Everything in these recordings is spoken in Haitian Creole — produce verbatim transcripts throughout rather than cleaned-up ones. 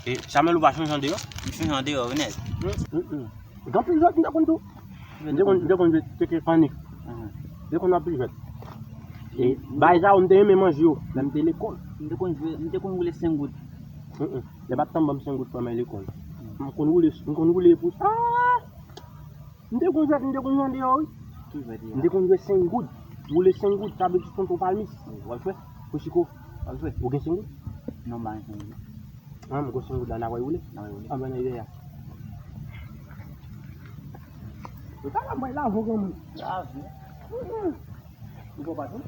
E Samuel, ou pa chonje andeyò? M chonje andeyò wi nèt. Gen anpil jwèt m te konn tou. M te konn, m te konn jwe teke panik. M te konn anpil jwèt. E bagay sa yo, m te renmen manje yo lè m te lekòl. M te konn jwe, m te konn woule senk goud. Lè pa t tann ban m senk goud pou m al lekòl. M konn woule, m konn woule pou sa. M te konn jwe, m te konn jwe andeyò wi. Ki jwèt li a? M te konn jwe senk goud. Woule senk goud, sa vle di tonton palmis. W ap jwe? Pou Chiko. W ap jwe? Ou gen senk goud? Non, m pa gen senk goud. An, m gen senk goud la, n a pral woule? N a pral woule. An, ban nan ide a. Ou ta la, mwen la, vo granmoun. Lave. Ou konprann?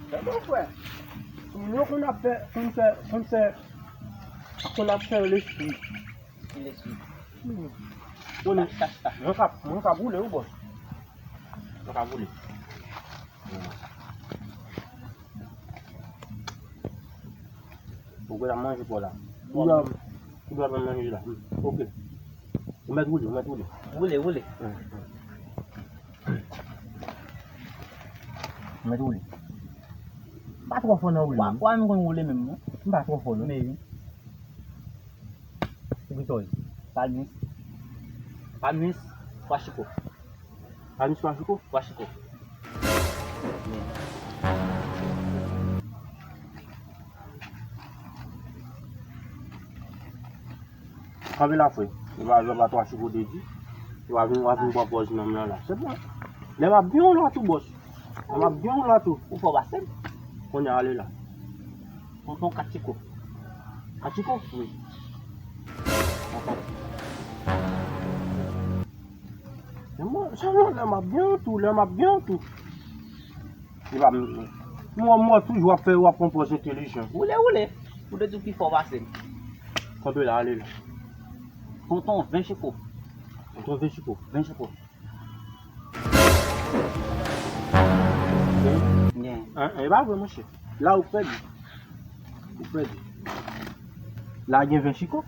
Fè bon, frè. Moun yo konn ap fè, konn fè, konn fè, konn ap fè lespri. Ki lespri? Konnen, mwen k ap, mwen k ap woule wi, bòs. Mwen k ap woule. Ou gentan manje pa w la. Ou dwe, ou dwe manje la. Ok. Ou mèt woule, ou mèt woule. Woule, woule. Ou mèt woule. M pa twò fò nan woule. Wa, wa m konn woule menm, non? M pa twò fò, non. Men wi. Ou ki sa w ye? Palmis. Palmis, Fwa Chiko. Palmis, Fwa Chiko? Fwa Chiko. Kanpe la, frè. E pa, e pa Fwa Chiko te di. Ou a vin, ou a vin pran pòz nonm lan la. Se bon. Lè m ap byen w la tou, bòs. Lè m ap byen w la tou. Ou fò pase m. Kounye a ale la. Tonton Kachiko. Kachiko? Wi. Tonton. Sèlman, sèlman lè m ap byen tou, lè m ap byen tou. Li pa m, m wè, m wè toujou w ap fè, w ap pran pòz entelijan. Woule, woule. Ou te di w pi fò pase m. Kanpe la, ale la. Tonton, ven Chiko. Tonton, ven Chiko. Ven Chiko. Gen. Gen. An, e pa vre, monchè. La ou pèdi. Ou pèdi. La gen ven Chiko.